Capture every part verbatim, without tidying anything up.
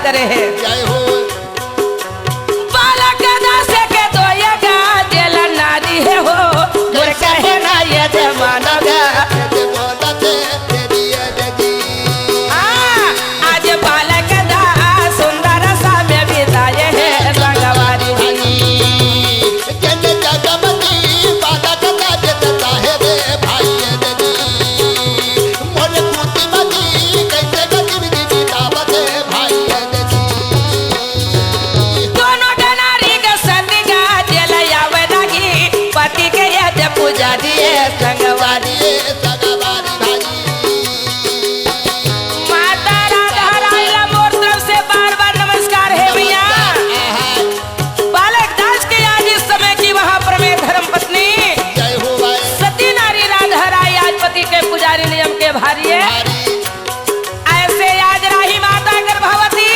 करे हे। जय हो। बालक दास के दोय गा, जेला नारी हे हो, मोर कहे ना ये जमाना गा। हाँ, आज बालक दास सुंदर सा में बिताए हे संगवारी। दोनों डनारी के सती गा, जेला आवे लागी पति के यद पुजारी ए संगवारी। माता राधा रानी ला मोर तरफ से बार बार नमस्कार हे भैया। बालक दास के आज इस समय की वहां पर में धर्म पत्नी जय हो भाई। सती नारी राधा राय आज पति के पुजारी नियम के भारी हे। भारी। ऐसे आज राही माता गर्भवती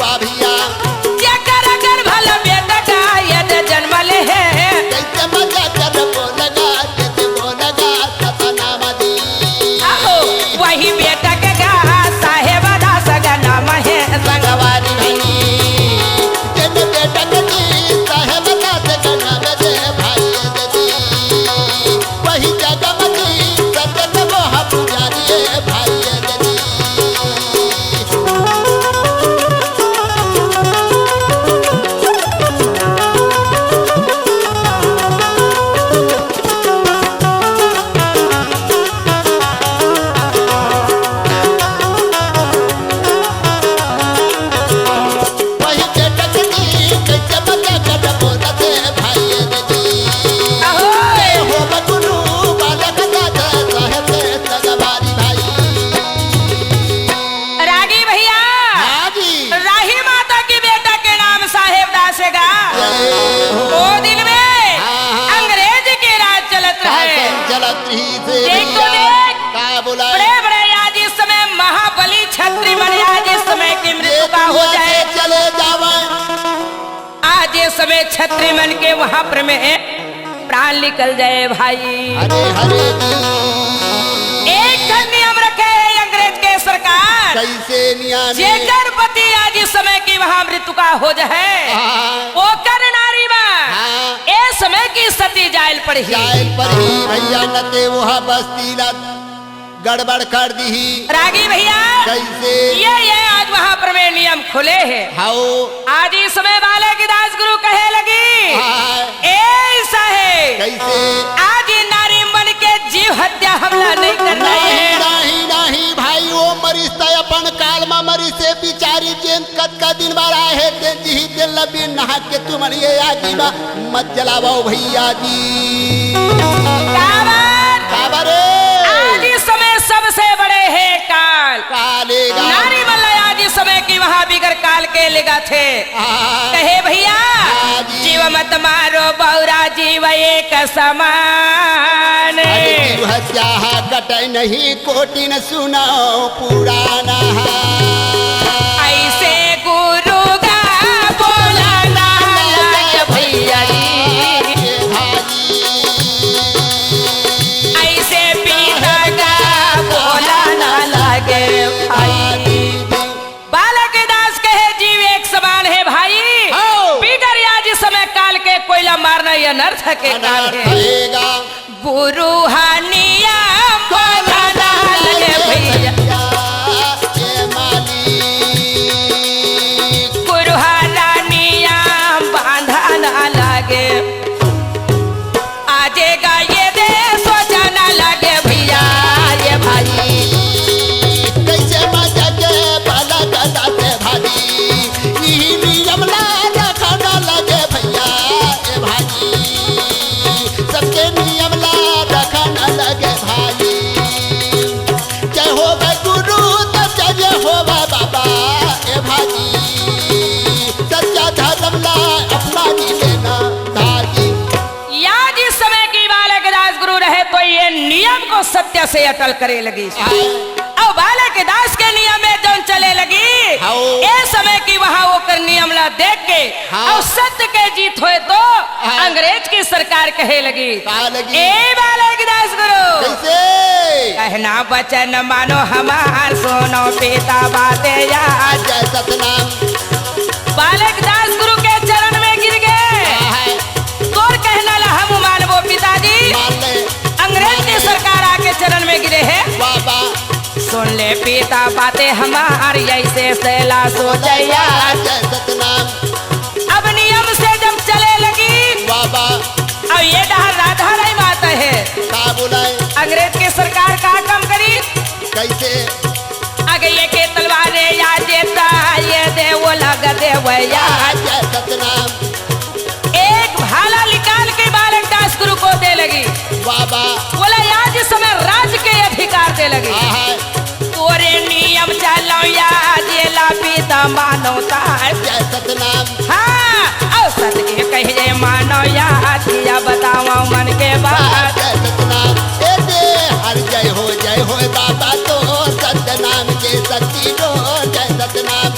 वाह भैया। जेकर गर्भ ल बेटा का यद जन्म ले हे। कैसे मजा कर बोलगा, कैसे बोलगा, सतना मदी। आहो, वही बेटा के गा साहेब दास गा नाम हे संगवारी। रागी भैया, हाँ जी। राही माता की बेटा के नाम साहेब दास हे गा। जय हो। वो दिन में हाँ, हाँ। अंग्रेज के राज चलत रहे। शासन चलत रही से देख तो भैया। देख। का बोला? बड़े बड़े आज इस समय महाबली छत्री मन आज इस समय की मृत्यु का हो जाए। चले जावे। आज ये समय छत्री मन के वहां पर में प्राण निकल जाए भाई। हरे हरे। एक ठन नियम रखे हे अंग्रेज के सरकार। कैसे नियम? जेकर पति आज इस समय की वहां मृत्यु का हो जाए, हाँ। ओकर नारी मा हाँ। ए समय की सती जायल पड़ही। जायल पड़ही भैया, न ते वह बस्ती ला गड़बड़ कर दीही। रागी भैया, कैसे? ये, ये आज वहां पर में नियम खुले हे। हाओ। आज इस समय बालक दास गुरु कहे लगी, हाँ। ए साहेब, कैसे? आज नारी मन के जीव हत्या हमला नहीं करना हे। नहीं, नहीं भाई, वो मरिस त अपन काल मा मरिस हे बिचारी, जेन कतका दिन बर आए हे, तेन जिही तेन ल बिन नहा के तुमन ये आगी मा मत जलावव भैया जी। काबर? काबर? आज इस समय सबसे बड़े हे काल। काले गा। नारी मन ल आज इस समय की वहां बिगर काल के लेगाथे। हाँ। कहे भैया, हाँ जी। जीव मत मारो बौरा जीव एक समान। अरे जीव हत्या कटे नहीं कोटिन सुनाओ पुराना। ऐसे गुरु गा बोला ना लागे भैया जी। ऐसे पिता गा बोला ना लागे भाई। बालक दास कहे जीव एक समान हे भाई। हाँ। बिगर आज समय काल के कोई ला मारना ये अनर्थ के काम हे। अनर्थ हे गा। गुरु हा नियम बांधना लगे भैया। गुरु हा नियम बांधना लगे। आजे गा ये दे सोचना लगे भैया, ये भाई। कैसे मजा के बालक दास भाई, ई नियम ला रखना लगे भैया, ये भाई। सबके नियम ला रखन लगे भाई। जय हो बे गुरु, त जय हो बे बाबा, ए भाई। सच्चा धर्म ला अपनानी लेना भाई। या जिस समय की बालक दास गुरु रहे तो ये नियम को सत्य से अटल करे लगी। हाँ। अउ बालक दास के नियम में जौन चले लगी, हाँ। ए समय की वहां ओकर नियम ला देख के हाँ। अउ सत्य के जीत होए तो हाँ। अंग्रेज के सरकार कहे लगी, का लगी? ए बालक दास गुरु, कैसे? कहना वचन मानो हमार, सुनो पिता बाते यार। जय सतनाम। बालक दास गुरु के चरण में गिर गए। हाँ है। तोर कहना ला हम मानबो पिताजी। मान ले। अंग्रेज के सरकार आके चरण में गिरे है। वाह, वाह। सुन ले पिता बाते हमार, ऐसे सैला सोचैया। जय सतनाम। अब नियम से जब चले लगी, वाह, वाह। अब ये डहर राधा राई माता है। का बोलाए? अंग्रेज के सरकार का काम करी? कैसे? आगे ये के तलवार रे या जेता, ये दे वो लग दे वो या। जय सतनाम। एक भाला निकाल के बालक दास गुरु को दे लगी। वाह, वाह। बोला, आज इस समय राज के अधिकार दे लगी। हाँ, हाँ। तोरे नियम चलो या जेला पीता मानवता। जय सतनाम। हाँ, और सत के कहिए मानो या दिया बताओ मन के बात। जय सतनाम। ए दे हर जय हो, जय हो बाबा तो सतनाम के शक्ति डोर। जय सतनाम।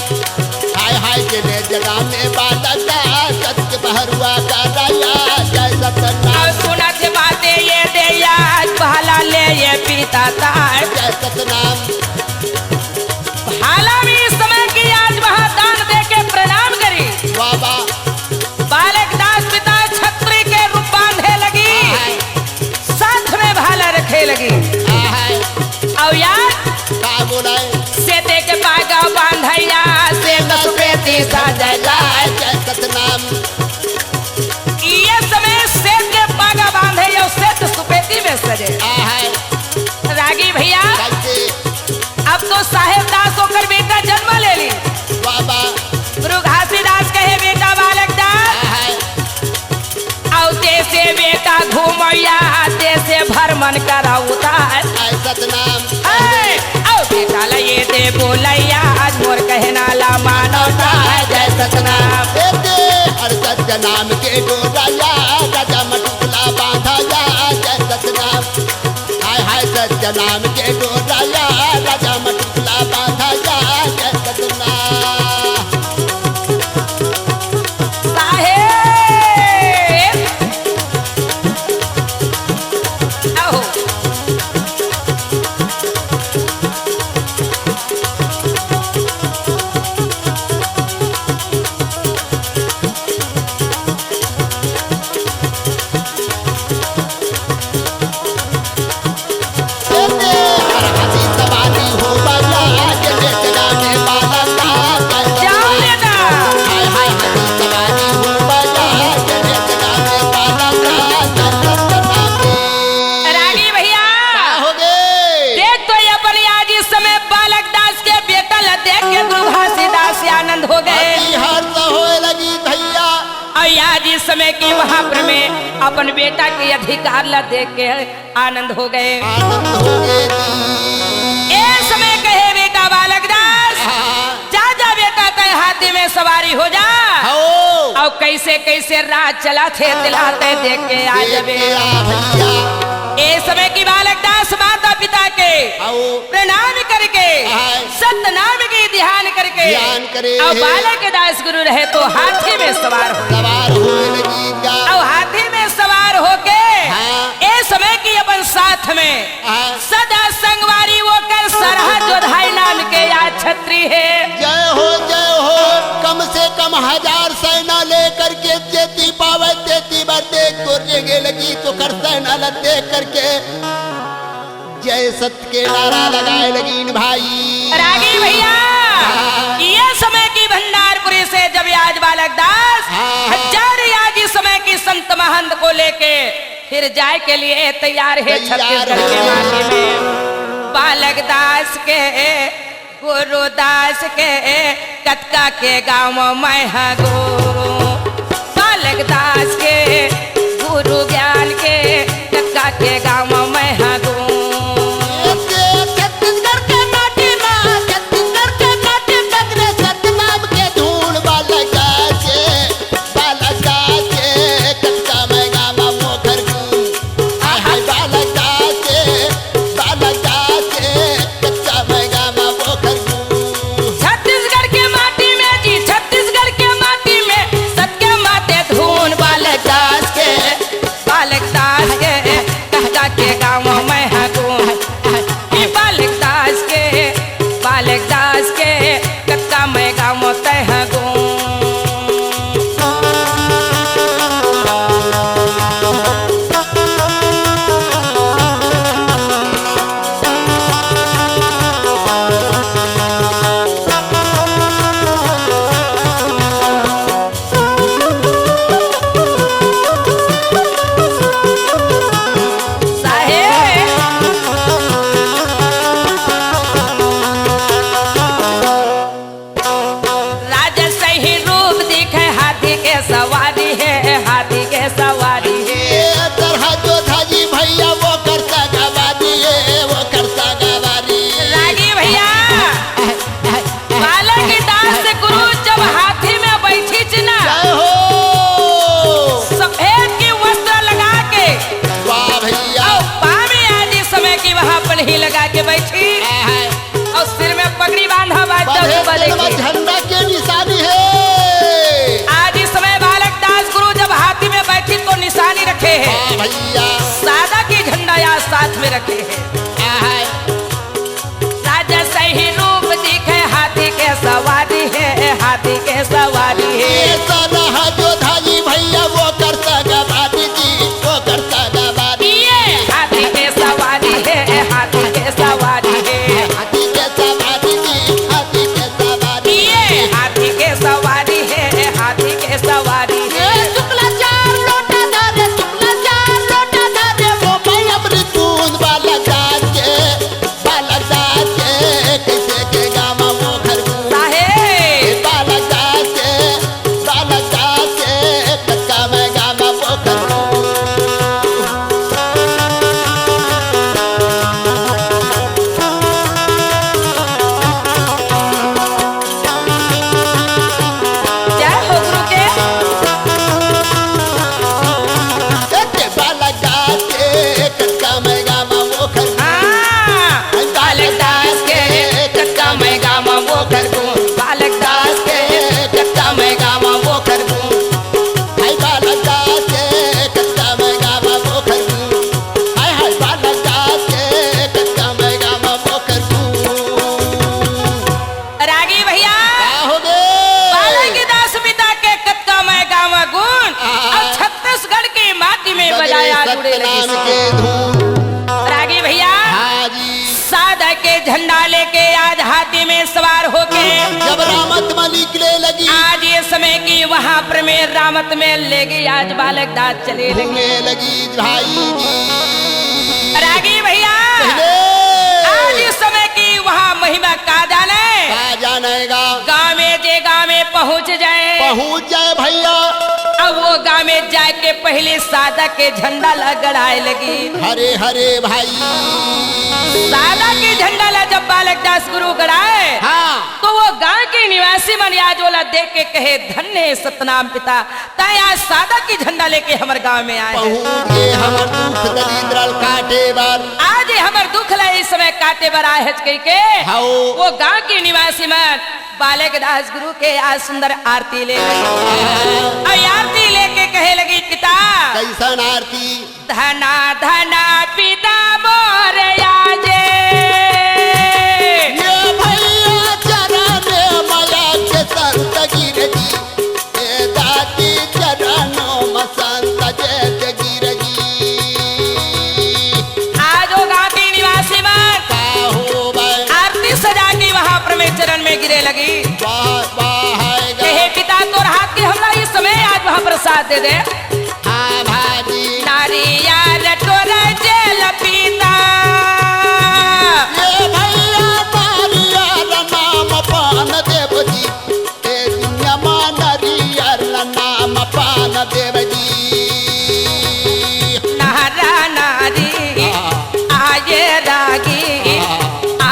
हाय हाय के ले जगा में बालक दास, सत के पहरुआ का राजा, जय सतनाम। और सुनत बाते ये दे या, भाला ले ये पीता तार। जय सतनाम। भाला भी इस समय की आज वहां दान दे के प्रणाम करी। वाह, वाह। बालक दास पिता छत्री के रूप बांधे लगी। हाँ, हाँ। साथ में भाला रखे लगी। हाँ, हाँ। और यार, का बोलाए? सेते के पागा बांधैया, सेत सुपेती सजैया। जय सतनाम। ये समय सेत के पागा बांधे, यो सेत सुपेती में सजे। हाँ, हाँ। रागी भैया, कैसे? अब तो साहेब दास होकर बेटा जन्म ले ली। वाह, वाह। गुरु घासीदास कहे, बेटा बालक दास, हाँ, हाँ। आओ देशे बेटा घूमैया, देशे भ्रमण कराउता है। जय सतनाम। ए, आओ बेटा ला ये दे बोलैया, आज मोर कहना ला मानवता है। जय सतनाम। ए दे हर सतनाम के डोरैया, राजा मटुकला बांधैया। जय सतनाम। हाय हाय सतनाम के डोरैया, राजा मटुकला बांधैया। जय सतनाम। साहेब। आओ। रागी भैया, का हो गे? देख तो ये अपन आज इस समय बालक दास के बेटा ला देख के गुरु घासीदास आनंद हो गए। अति हर्ष होए लगी भैया। और आज इस समय की वहां पर में अपन बेटा के अधिकार ला देख के आनंद हो गए। आनंद हो गए जी। ए समय कहे बेटा बालक दास, हाँ। जा, जा बेटा, तय हाथी में सवारी हो जा। हो। और कैसे, कैसे राज चला थे, तिला तय देख के आ देख जबे। के आ भैया। ए समय की बालक दास माता पिता के हो। प्रणाम करके, हाँ। सतनाम की ध्यान करके, ध्यान करे और है। बालक दास गुरु रहे तो हाथी में सवार हो। सवार होए लगी का। और हाथी में सवार होके, हाँ। ए समय की अपन साथ में हाँ। सदा संगवारी वो कर सरहा जोधाई नाम के या छत्री है। जय हो, जय हो। कम से कम हजार सेना लेकर के जेती पावे, तेती बर देख तो रेगे लगी तो कर सेना ला देख करके जय सत के नारा लगाए लगी भाई। रागी भैया, हाँ। ये समय की भंडारपुरी से जब आज बालक दास हाँ, हाँ। हजार आज इस समय की संत महंत को लेके फिर जाए के लिए तैयार है तैयार छत्तीसगढ़ के है। माटी में। बालक दास के, गुरु दास के, कतका के गांव में हगो। बालक दास के, गुरु ज्ञान के, कतका के गांव में हगो। छत्तीसगढ़ के माटी में, छत्तीसगढ़ के माटी में सतनाम के धूल बालक दास के। बालक दास के कच्चा मैगा मा पोखर गूंज। हाय हाय बालक दास के, बालक दास के कच्चा मैगा मा पोखर गूंज। छत्तीसगढ़ के माटी में जी, छत्तीसगढ़ के माटी में के बैठी। हाँ, हाँ। अउ सिर में पगड़ी बांधा बा, बंधे तब तेल में बैठी। झंडा के निशानी हे। आज इस समय बालक दास गुरु जब हाथी में बैठी तो निशानी रखे हे। हाँ भैया। सादा के झंडा या साथ में रखे हे। हाँ, हाँ। राजा सही रूप दिखे, हाथी के सवारी हे, हाथी के सवारी हे। ये सारा है जो धाई भैया, वो कर सगा बाटी जी, वो कर सगा बाटी। ये हाथी के सवारी हे, हाथी के सवारी हे। हाथी के सवारी जी, हाथी के सवारी। ये हाथी के सवारी हे, हाथी के सवारी हे। ए, शुक्लाचार लोटा धरे, शुक्लाचार लोटा धरे, वो भाई अमृत बूंद वाला जान के। बालक दास के कइसे के गावा वो घर को। साहेब। बालक दास के, बालक दास के कतका मैं गावा वो घर को। जय हो गुरु के। एक बालक दास के कतका मैं गावा वो घर को। हाँ। बालक दास के कतका मैं गावा वो घर को। बालक दास के कतका मैं गावा वो घर को। हाय बालक दास के कतका मैं गावा वो घर को। हाय, हाय बालक दास के कतका मैं गावा वो घर को। रागी भैया, का हो गे? बालक दास पिता के कतका मैं गावा गुण, हाँ। अउ छत्तीसगढ़ की माटी में बजाया जुड़े लगी। सतनाम के धूम। रागी भैया, हाँ जी। सादा के झंडा लेके आज हाथी में सवार होके जब रामत में निकले लगी। आज ये समय की वहां पर में रामत में लेके आज बालक दास चले लगी। घूमे लगी भाई जी। रागी भैया, पहले। आज इस समय की वहाँ महिमा का जाने। का जानेगा? गाँव में जे गाँव में पहुँच जाए। पहुँच जाए भैया। अब वो गाँव में जाए के पहले सादा के झंडा ला गड़ाए लगी। हरे हरे भाई। सादा के झंडा ला जब बालक दास गुरु गड़ाए, हाँ। तो वो गाँव के निवासी मन आज ओला देख के कहे, "धन्य हे सतनाम पिता, तैं आज सादा के झंडा लेके हमर गाँव में आए हस।" पहुँच गे हमर दुख दरिद्र ल काटे बर। आज हमर दुख ल इस समय काटे बर आए हस कहिके। हौ। वो गाँव के निवासी मन बालक दास गुरु के आज सुंदर आरती ले लगी। हाँ। अउ आरती लेके कहे लगी, "पिता।" कइसन आरती? धना धना पिता मोर आजे। ये भैया चरण मया के संत गिर जी, ए दाती चरणों में संत जैत गिर जी। आज ओ गाँव के निवासी मन का हो भाई? आरती सजा के वहाँ पर में चरण में गिरे लगी। वाह, वाह, है गा। हे पिता, तोर हाथ के हमला इस समय आज वहाँ प्रसाद दे दे। हाँ भाजी। नारियर टोर जेल पीता। ये भैया नारियर नाम पान देव जी, ए दुनिया मा नारियर नाम पान देव जी। नहरा नारी हाँ। आये रागी हाँ।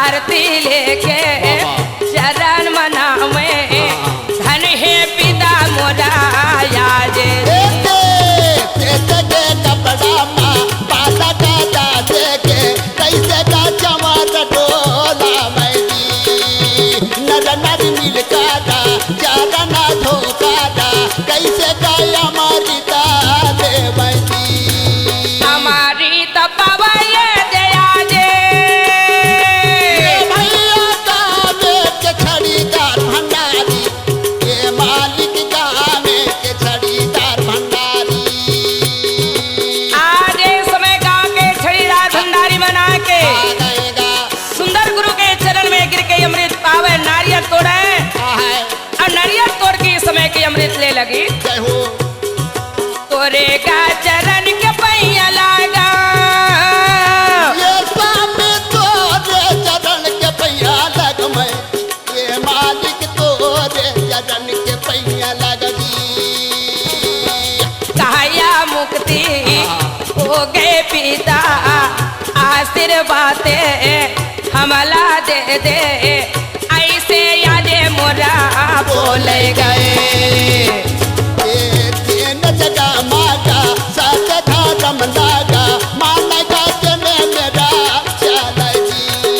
आरती लेके बाबा। चरण मनावे। हाँ। धन हे पिता मोरा आजे। ए दे, दे दे के कपड़ा मा, बाला का दादे के, कैसे का चमार डोला मैं जी। नर नर मिलका दा, चारा ना धोखा दा, कैसे का अमृता दे मैं जी। अमृत पवये दे आजे। ए भैया का बेच छड़ीदार भंडारी। ए मालिक गामे के छड़ीदार भंडारी। आज ए समय गाँव के छड़ीदार भंडारी मन आके आ गए गा। सुंदर गुरु के चरण में गिर के अमृत पावे, नारियल तोड़े। आ है। अउ नारियल तोड़ के इस समय के अमृत ले लगी। जय हो। तोरे गा चरण के पैया लागा। ये स्वामी तोरे चरण के पैया लग मैं। ये मालिक तोरे चरण के पैया लग जी। काया मुक्ति हाँ। हो गए पिता, आशीर्वाद हमला दे दे, ऐसे यादे मोरा बोले गए। ए तीन जगह मागा, सत धर्म लागा, मान गए में मेरा चल जी।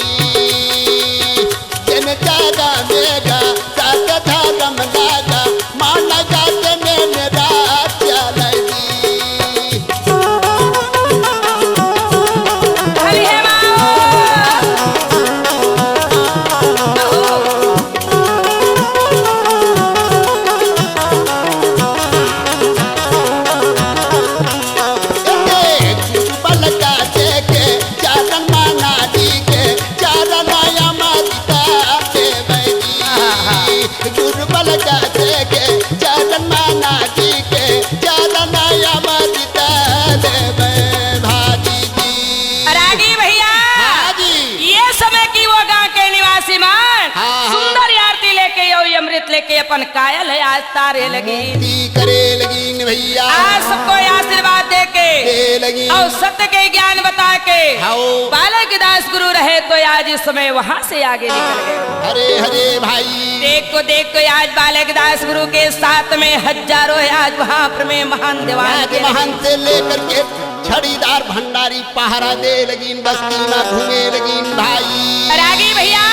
लेके अपन काया ल आज तारे लगी। मुक्ति करे लगिन भैया। आज सबको आशीर्वाद दे के दे लगिन। अउ सत्य के ज्ञान बता के हौ। बालक दास गुरु रहे तो आज इस समय वहाँ से आगे निकल गए। हरे हरे भाई। देख तो, देख तो, आज बालक दास गुरु के साथ में हजारों है आज वहाँ पर में महान दीवान आज के महान से लेकर के छड़ीदार भंडारी पहरा दे लगिन, बस्ती में घूमे लगिन भाई। रागी भैया,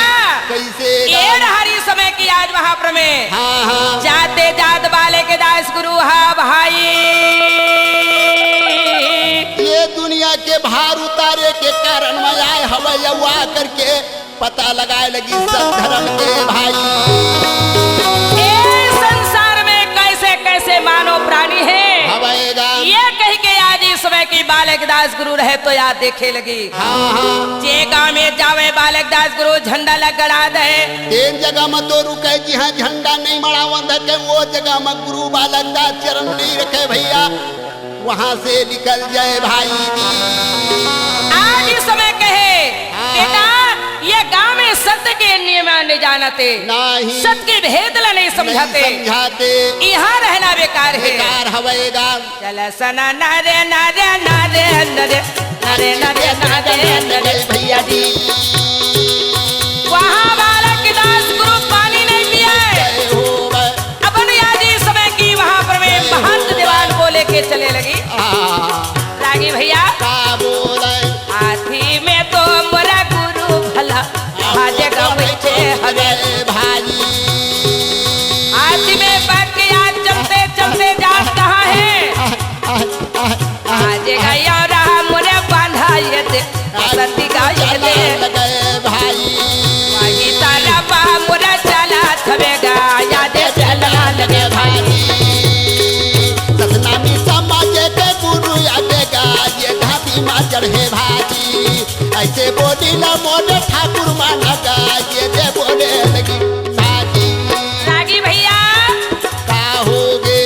कैसे ये गा- हरी समय की आज वहाँ पर में हाँ, हाँ। जाते जात बालक दास गुरु हा भाई। ये दुनिया के भार उतारे के कारण में आए हवय, अउ आ करके पता लगाए लगी सत धर्म के भाई। ए संसार में कैसे कैसे मानव प्राणी है। हवय गा। ये कह के आज इस समय की बालक दास गुरु रहे तो याद देखे लगी। हाँ, हाँ। जे गांव में जावे बालक दास गुरु झंडा ला गड़ा दे। तेन जगह में तो रुके जिहाँ झंडा नहीं मड़ावन धके, वो जगह में गुरु बालक दास चरण नहीं रखे भैया। वहाँ से निकल जाए भाई जी। आज इस समय कहे, हाँ। बेटा, ये गांव में सत्य के नियम नहीं जानते, नहीं। सत्य के भेद ला नहीं समझाते। नहीं समझाते। यहाँ रहना बेकार है। बेकार हवय गा। चल सना नारे, नारे, नारे, नारे, नारे, नारे, नारे, नारे। भैया जी। वहाँ बालक दास गुरु पानी नहीं पिया है। जय हो भाई। अपन याद इस समय की वहाँ पर में महंत दीवान बोले के चले लगी। आ। रागी भैया। का बोले? हाथी में तो मोरा गुरु भला, आज का बैठे हवे। भाई। हाथी में बैठ के आज चलते चलते जात कहाँ है? आज गया राम रे बांधा ये दे, सती का ये दे। लगे भाई। वही तारा बा मोरा चला थवे गा, या दे चला लगे भाई। सतनामी समाज के गुरु आगे गा, ये घाटी मा चढ़े भाई। ऐसे बोली ला मोरे ठाकुर माना गा, ये दे बोले लगी भाई। रागी भैया। का होगे?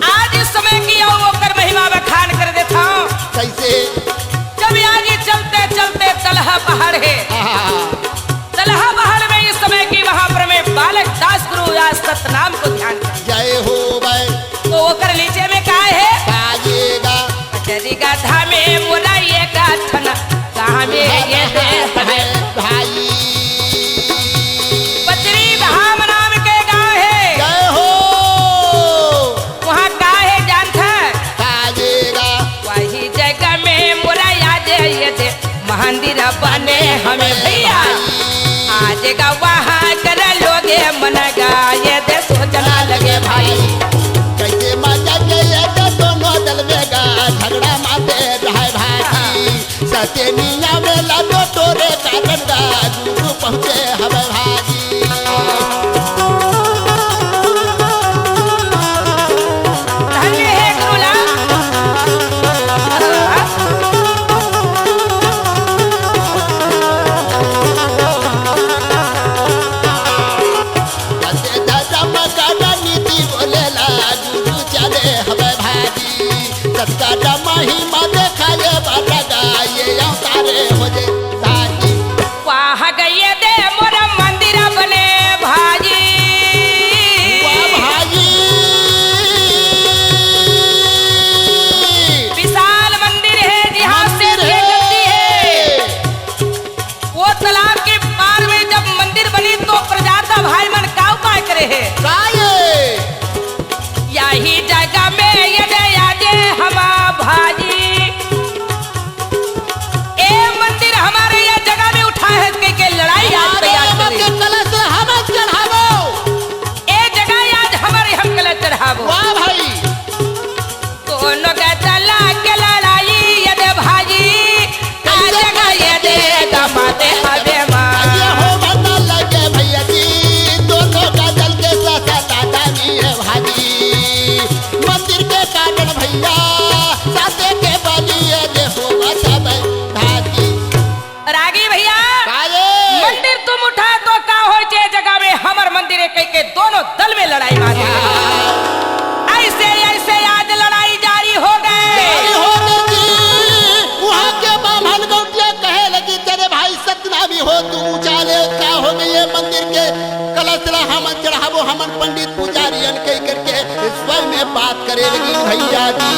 आज इस समय की अउ ओकर महिमा बखान कर देथंव। कैसे? जब आज ये चलते चलते तलहा पहाड़ है, आहा। तलहा पहाड़ में इस समय की वहां पर में बालक दास गुरु आज सतनाम को ध्यान कर। जय हो भाई। तो ओकर नीचे में का है? का ये गा? कचरी गधा में मोरा ये गाथन, कहाँ में ये दे है? भाई। पचरी धाम नाम के गांव है। जय हो। वहाँ का है जानत है? का ये गा? वही जगह में मोरा आज ये दे मंदिर बने हमें भैया। आज गा वहाँ कर लोगे मन गा ये दे सोचना लगे भाई। कैसे मजा के ये दे दोनों दल में गा झगड़ा माते रहे भाई। सतेनिया में लादो तोरे कारण गा गुरु पहुँचे हमें भाई। धन्य हे गुरुला। धर्म का नीति बोलेला, गुरु चले हवे भाजी। सत्ता महिमा देखाए बाटा गाए, अवतारे हो जे साजी। वाह गए दे मोर मंदिर बने भाजी। वाह भाजी। विशाल मंदिर है, जी हाँ, मंदिर शेर के है। गद्दी है। वो तालाब के पार में जब मंदिर बनी तो प्रजाता भाई मन का उपाय करे है? का ये? यही जगह में ये दे आजे हमा भाजी। ए मंदिर हमारे ये जगह में उठा है, कह के लड़ाई आज हमारे तैयार यहाँ करी। के कलश हम चढ़ाबो। ए जगह आज हमारे हम कलश चढ़ाबो। वाह भाई। दोनों का चला के लड़ाई ये दे भाजी। आज कैसे? का ये दे दमाते हवे माँ। ये हो बता लगे भैया जी, दोनों का जल के साथ दादा जी है भाजी। मंदिर के कारण भैया, साथे के बलिए दे हो बता भाजी। रागी भैया, काये? मंदिर तुम उठा तो का हो, जे जगह में हमर मंदिर है, कह के दोनों दल में लड़ाई मार दी। ऐसे, ऐसे आज लड़ाई जारी हो गई। करे लगिन भैया जी।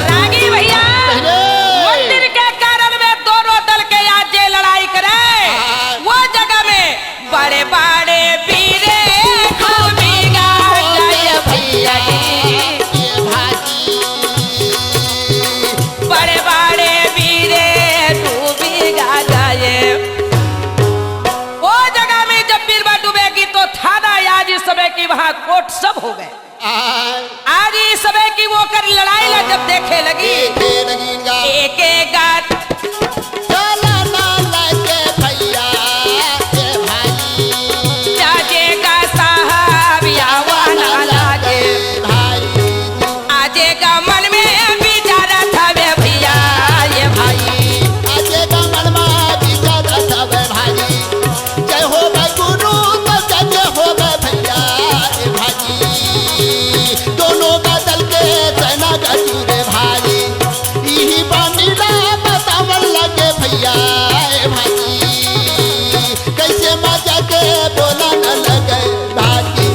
रागी भैया, पहले मंदिर के कारण में दोनों दल के आज जे लड़ाई करे, हाँ। वो जगह में बड़े बड़े वीरे डूबी गा गए भैया जी। ये भाई। बड़े बड़े वीरे डूबी गा गए। वो जगह में जब बीरबल डूबेगी तो थाना आज इस समय की वहाँ कोर्ट सब हो गए। आय। आज इस समय की वो कर लड़ाई ला जब देखे लगी। देखे लगिन गा। एक एक गात। चला ना लगे भैया, ए भाई। जाजे गा साहब, आवा ना लागे। भाई। आजे गा मन में विचार था बे भैया, ए भाई। आजे गा मन में विचार था बे भाई। जय हो भाई गुरु, तो जय जय हो भाई भैया, ए भाई। दोनों का दल के सेना गजू रे भाई। इही बानी ला बतावन लगे भैया, ए भाई। कैसे मजा के बोला न लगे भाई।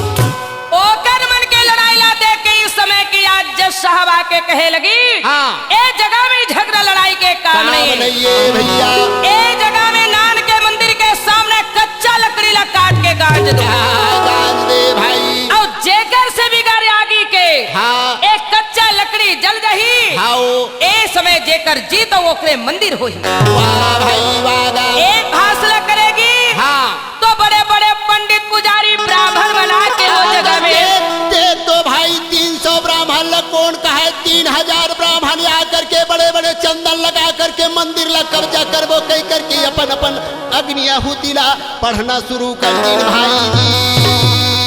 ओकर मन के लड़ाई ला देख के इस समय की आज जज साहब आके कहे लगी, हाँ। ए जगह में झगड़ा लड़ाई के काम काम नहीं। नहीं है भैया। ए जगह में नान के मंदिर के सामने कच्चा लकड़ी ला काट के गाज दो। हाँ, गाज दे भाई। और जेकर से बिगाड़ आगी के हाँ। एक कच्चा लकड़ी जल जाही। हाँ, ओ। ए समय जेकर जीत ओकरे मंदिर होही। वाह भाई, वाह, वाह। एक फैसला करेगी। हाँ। तो बड़े-बड़े पंडित पुजारी ब्राह्मण बना के वो जगह में। देख, देख तो भाई, तीन सौ ब्राह्मण ल कौन कहे, तीन हजार ब्राह्मण आ करके बड़े-बड़े चंदन लगा करके मंदिर ला कब्जा करबो कह करके अपन-अपन अग्नि आहुति ला पढ़ना शुरू कर दिन भाई जी।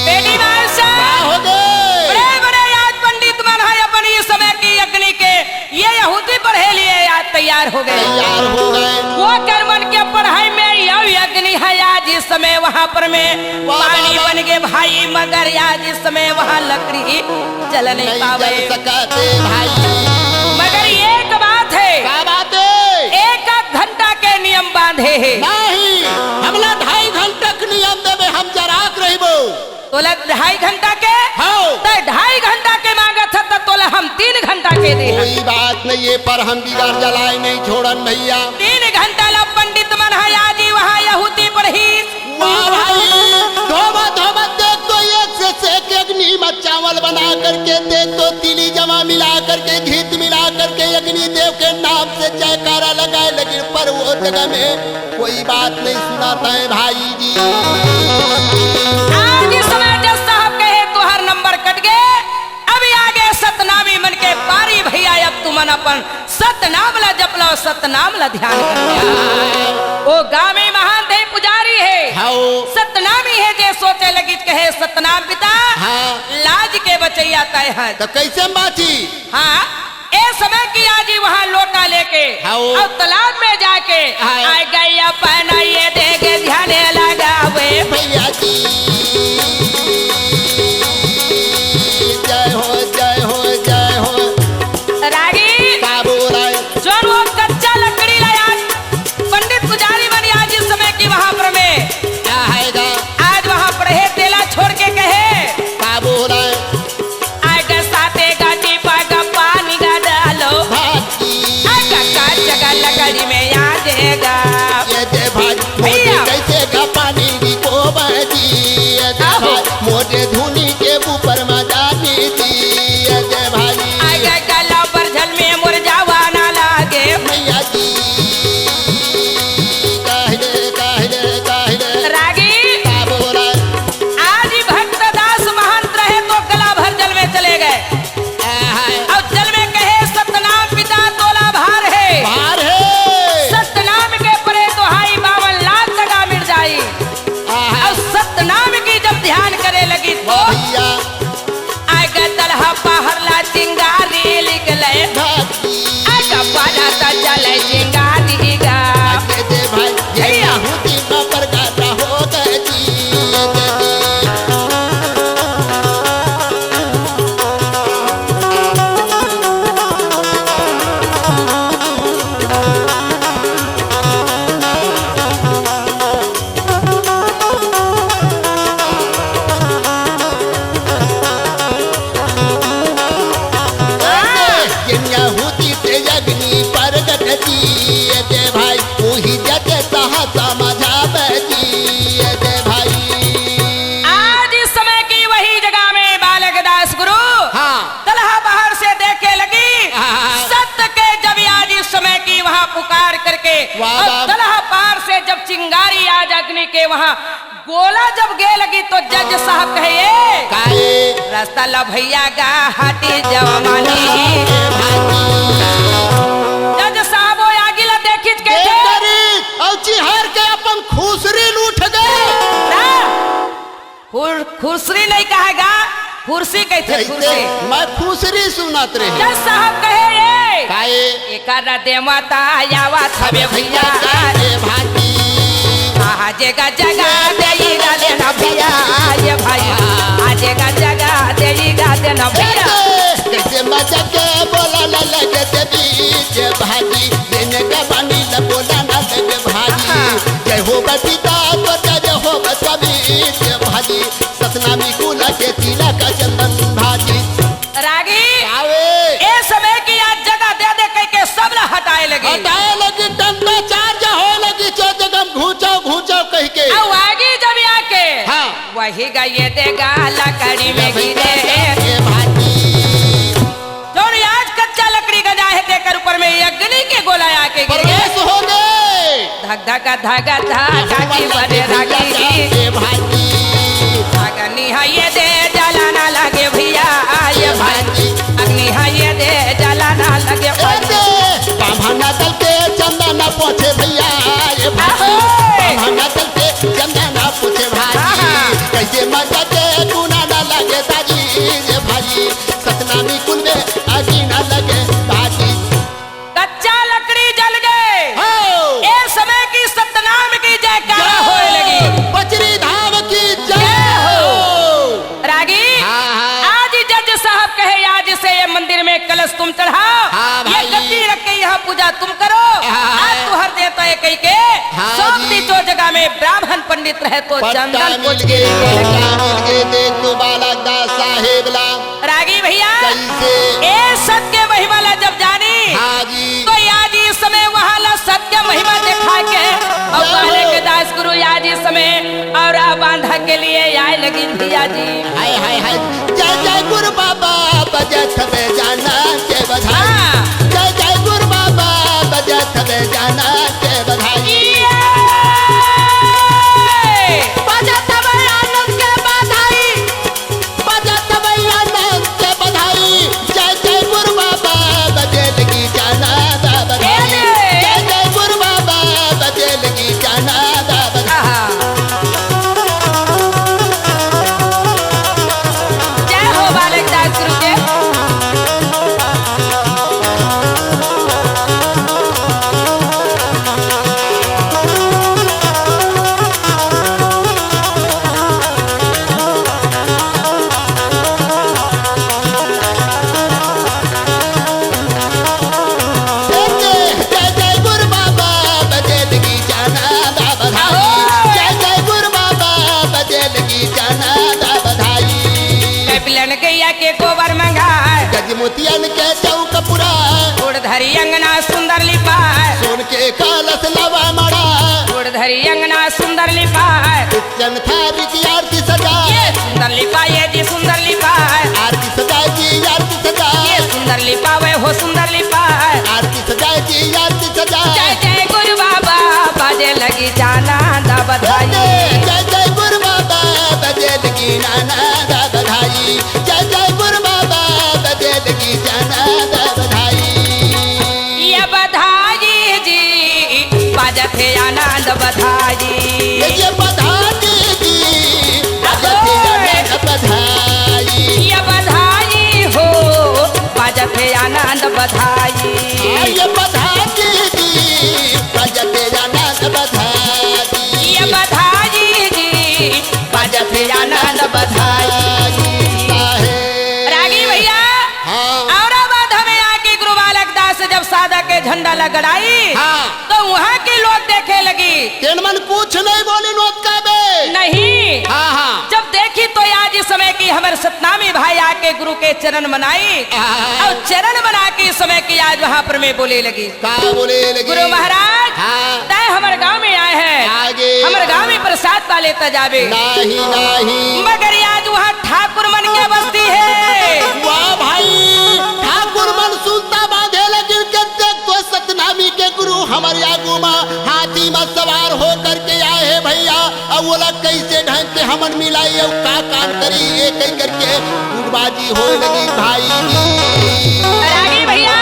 बेटी मास्टर, का हो गए? बड़े-बड़े आज पंडित मन है अपन इस समय की अग्नि के ये आहुति पढ़े लिए आज तैयार हो गए। तैयार हो गए। वो कर मन के पढ़ाई में यह अग्नि है आज इस समय वहाँ पर में वाह, पानी वाह, वाह। बन गए भाई, मगर आज इस समय वहाँ लकड़ी जल नहीं नहीं पावे। जल सकते भाई। मगर एक बात है, क्या बात है? एक आध घंटा के नियम बांधे है। नहीं, हमला ढाई घंटा के नियम देवे, हम जराक रहिबो। तोला ढाई घंटा के? हाँ। तय ढाई घंटा के मांगत ह, त तोला हम तीन घंटा के दे हन। कोई बात नहीं, ये पर हम बिगाड़ जलाए नहीं छोड़न भैया। तीन घंटा ला पंडित मन ह आजी वहाँ आहुति पढ़ी। वाह भाई, धोबा धोबा देख तो एक से सेक अग्नि में चावल बना करके देख तो तिली जमा मिला करके घीत मिला करके अग्नि देव के नाम से जयकारा लगाए लगिन, पर वो जगह में कोई बात नहीं सुनाता है भाई जी। आज इस समय जज साहब कहे, "तुहार नंबर कट गए, अभी आगे सतनामी मन के पारी भैया, अब तुमन अपन सतनाम ला जप लो, सतनाम ला ध्यान कर लो।" ओ गाँव में महान थे पुजारी है, हाँ। सतनामी है, जे सोचे लगी कहे, "सतनाम पिता, हाँ। लाज के बचैया तय है।" तो कैसे बाची? हाँ, ए समय की आजी वहाँ लोटा लेके हाँ, ओ। और तालाब में जाके हाँ। आ गई अपन ये देख ध्यान लगावे। भैया जी, जय हो, जय हो, जय हो। रागी, का बोल रहा है? जोन वो कच्चा लकड़ी लाया, पंडित पुजारी बनी आज इस समय की वहाँ पर में। क्या आएगा? आज वहाँ पर है, तेला छोड़ के कहे। का बोल रहा है? आग साते गाटी पग पानी गा डालो। भाजी। आग का जगह लकड़ी में आ जाएगा। ये दे भाई, मोटे भैया। कैसे गा पानी दी को बाजी। ये दे आहो। भाई, मोटे धुनी के ऊपर में जानी दी। ये दे भाई। आग गला पर झल में मोर जावा ना लागे। मैया जी। काहे, काहे, काहे। रागी। का बोला? आज ही भक्त दास महंत रहे तो गला भर जल में चले गए। आहा। और जल में कहे, "सतनाम पिता तोला भार है।" भार है। सतनाम के परे तो हाई बावन लाख टका मिल जाई। आहा। और सतनाम की जब ध्यान करे लगी तो भैया। जी, ए दे भाई, उही जग तह समझावे जी, ए दे भाई। आज इस समय की वही जगह में बालक दास गुरु हाँ। तलहा बाहर से देखे लगी। हाँ। सत्य के जब आज इस समय की वहाँ पुकार करके वाह, और वाह। तलहा पार से जब चिंगारी आज अग्नि के वहाँ गोला जब गे लगी तो जज साहब कहे, "ए, काहे? रस्ता ल भैया गा हटी जवमानी।" जज साहब वो आगी ला देखिच के देख थे। करी, अउ चिहार के अपन खुसरी लूट गए। ना, खुर-, खुसरी नहीं कहेगा, कुर्सी कहिथे, कहिथे, कुर्सी। मैं खुसरी सुनत रहे। जज साहब कहे, "ए, काहे? एकर देवता आवत हवे भैया। ए भाजी। आ जगा जगा देई गा देना भैया, ए भाई। आ जगा जगा देई गा देना भैया।" कैसे मजा के बोला ला लगे देवी, ए भाजी। देने का पानी ला बोला ना लगे भाजी। हाँ। जय हो बा पिता तो जय हो बा स्वामी, ए भाजी। सतनामी कुल के तिलक चंदन भाजी। रागी, आवे। ए समय की आज जगह दे दे कह के सब ला हटाए लगी। हटाए लगी, डंडा चार जा होए लगी, चो जगम घूचो, घूचो कह के। अब आगी जब आके, हाँ। वही गा ये देगा लकड़ी में गिरे। ए भाजी। जौन आज कच्चा लकड़ी गंजा है, तेकर ऊपर में ये अग्नि के गोला आके गिर गए। प्रवेश हो गए। धक धक धक धक धक जी बजे रागी। ए भाजी। अग्नि है ये दे जलाना लगे भैया, ये भाजी। अग्नि है ये दे जलाना लगे ए भाजी। दे, बाम्हन दल के चंदन पोछे भैया, ए भाजी। आहो। बाम्हन दल के चंदन पोछे भाजी। हाँ, हाँ। कैसे मजा के गुना ना लगे ताजी, ए भाजी। सतनामी कुल में आगी ना लगे भाजी। कच्चा लकड़ी जल गए। हो। ए समय की सतनाम की जयकारा जय हो। होए लगी। बजरी धाम की जय जय हो। हो। रागी, हाँ, हाँ। आज जज साहब कहे, "आज से ये मंदिर में कलश तुम चढ़ाओ, हाँ, ये भाई। गद्दी रख के यहाँ पूजा तुम करो।" हाँ, आज हाँ। तुहर देता है कह के, हाँ सौंप जी। दी जो जगह में ब्राह्मण पंडित रहे तो पट्टा चंदन मिल कुछ गए, के लिए पट्टा मिल गए, देख तो बालक दास साहेब ला। रागी भैया, कैसे? ए सत के महिमा ला जब जानी, हाँ जी। तो आज इस समय वहाँ ला सत के महिमा दिखा के और जय हो। पहले के दास गुरु आज इस समय और आ बांधा के लिए आए लगी भैया जी। हाय, हाय, हाय। जय जय गुरु बाबा, बजत में जाना के बधाई। हाँ। जय जय गुरु बाबा, बजत में जाना के बधाई। ये। बजत में आनंद के बधाई। बजत भैया नाम के बधाई, जय जय गुरु बाबा, बजे लगी जाना दा बधाई। ए रे। जय जय गुरु बाबा, बजे लगी जाना दा बधाई। आहा। जय हो बालक दास गुरु के। जय जय गुरु बाबा, बजे लगी जाना दा बधाई। जय जय गुरु बाबा, बजे लगी जाना दा बधाई। कैपिलन गैया के गोबर मंगाए। गज मोतियन के चौक पुराए। गोड़ धरी अंगना सुंदर लिपाए। सोन के कलश लावा मड़ाए। गोड़ धरी अंगना सुंदर लिपाए। चन थारी की आरती सजाए। ये सुंदर लिपाए जी, सुंदर लिपाए। आरती सजाए जी, आरती सजाए। ये सुंदर लिपावे हो, सुंदर लिपाए। आरती सजाए जी, आरती सजाए। जय जय गुरु बाबा, बाजे लगी जाना दा बधाई। जय जय गुरु बाबा, बजे लगी नाना दा बधाई। जय जय गुरु बाबा, बजे लगी जाना दा बधाई। ये बधाई जी, बाजत हे आनंद बधाई। ये बधाई जी, बाजत हे आनंद बधाई। ये बधाई हो, बाजत हे आनंद बधाई। ये बधाई जी, बाजत हे आनंद बधाई। ये बधाई जी, बाजत हे आनंद बधाई। रागी भैया, हाँ। औरंगाबाद हमें आके गुरु बालक दास जब सादा के झंडा लगड़ाई, हाँ। तो वहाँ के लोग देखे लगी। तेन मन कुछ नहीं बोली नोत का बे। नहीं। हाँ, हाँ। जब देख कि तो आज इस समय की हमर सतनामी भाई आके गुरु के चरण मनाई। हाँ। अउ चरण मना के इस समय की आज वहाँ पर में बोले लगी। का बोले लगी? गुरु महाराज, हाँ। तैं हमर गाँव में आए हे। आगे। हमर गाँव में प्रसाद पा लेता जाबे। नहीं, नहीं। मगर आज वहाँ ठाकुर मन के बस्ती हे। वाह भाई, ठाकुर मन सुनता बांधे लगिन के देख तो सतनामी के गुरु हमर आगू मा हाथी मा सवार हो करके आए हे भैया। अब ओला कैसे ढंग के हमन मिलाई अउ का काम करी, ये कह करके गुटबाजी होए लगी भाई। रागी भैया,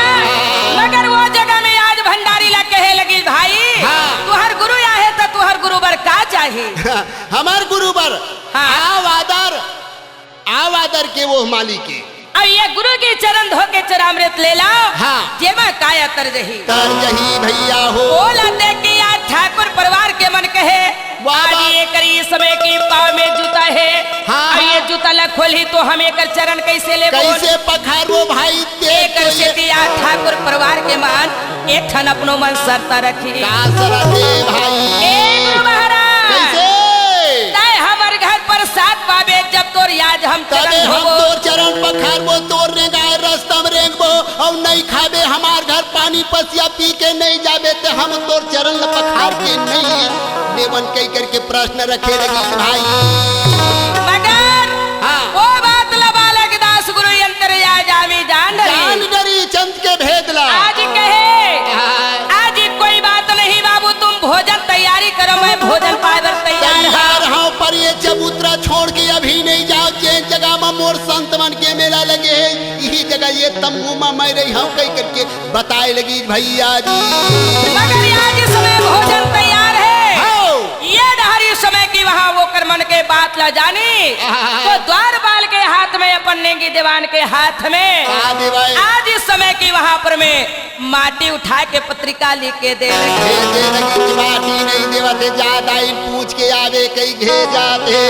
मगर वो जगह में आज भंडारी ला कहे लगी, भाई, हाँ। तुहर गुरु आहे त तुहर गुरु बर का चाही? हमर गुरु बर हाँ। आव आदर, आव आदर के वो मालिक के। अब ये गुरु के चरण धो के चरामृत ले लाव। हाँ। जेमा काय तर जही। तर जही भैया हो। ओला देख के आज ठाकुर परिवार के मन कहे, वाह, आज वाह। ये करी समय की पाँव में जूता हे। हाँ, अब ये हाँ। जूता ला खोलही तो हम एकर चरण कैसे लेबो? कैसे पखारबो भाई? देख एकर तो ये। सेती आज ठाकुर परिवार के मन एक ठन अपनो मन सरता रखी। का सरत हे भाई? ए गुरु महाराज। कैसे? तैं हमर घर प्रसाद पाबे जब तोर आज हम तबे चरण हम धोबो। तोर चरण पखारबो, तोर रेंगाय रस्ता म रेंगबो, अउ नइ खाबे हमार घर पानी पसिया पी के नइ जाबे, त हम तोर चरण ल पखार के नइ लेवन कहि करके प्रश्न रखे लगी भाई। मगर हाँ। वो बात ल बालक दास गुरु अंतरयामी जान डरी। जान डरी चंद के भेद ला। आज कहे, हाँ। आज कोई बात नहीं बाबू, तुम भोजन तैयारी करो, मैं भोजन पाए बर तैयार हूँ। तैयार हूँ, पर ये चबूतरा छोड़ के अभी नहीं जाओ। जे जगह में मोर संत मन के मेला लगे हे, यही जगह ये तम्बू में मैं रही हूँ, कहि करके बताए लगी भैया जी। मगर आज इस समय भोजन तैयार हे। हाँ। ये डहरी समय की वहाँ वो कर मन के बात ला जानी, हाँ। तो द्वारपाल के हाथ में, अपन नेंगी देवान के हाथ में, हाँ, देवाए। आज इस समय की वहाँ पर में माटी उठा के पत्रिका लिख के दे लगी। दे, दे लगी कि माटी नहीं देवत हे, जात आइन पूछ के आवे कहि के जात हे।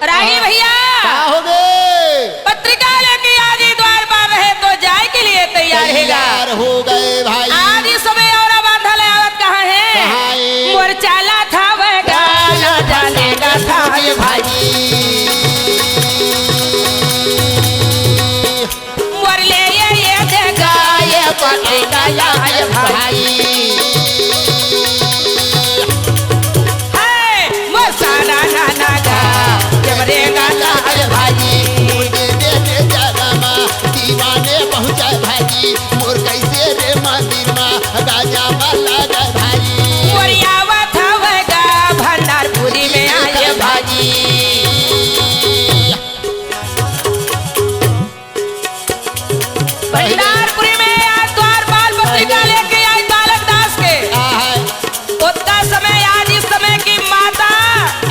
रागी हाँ। भैया। का हो गे? पत्रिका लेके आज ही द्वारपाल रहे तो जाए के लिए तैयार हेगा। तैयार हो गए भाई। आज ही समय औरा बांधा ले आवत कहाँ हे? कहाँ हे? मोर चाला था वह गाना जाने का था ये भाई। मोर ले ये, ये देखा, ये पत्रिका लाए भाई। हाय, मोर साना नाना गा, ये मरे गाना है भाई। मुझे दे दे जगमा, दीवाने पहुँचा भाई। मोर कैसे रे मंदिर मा, गाजा मा लगा भाई। मोर आवत हवे गा, भंडारपुरी में आए भाई। भंडारपुरी में आज द्वारपाल पत्रिका लेके आई बालक दास के। हाँ, है। ओतका समय आज इस समय की माता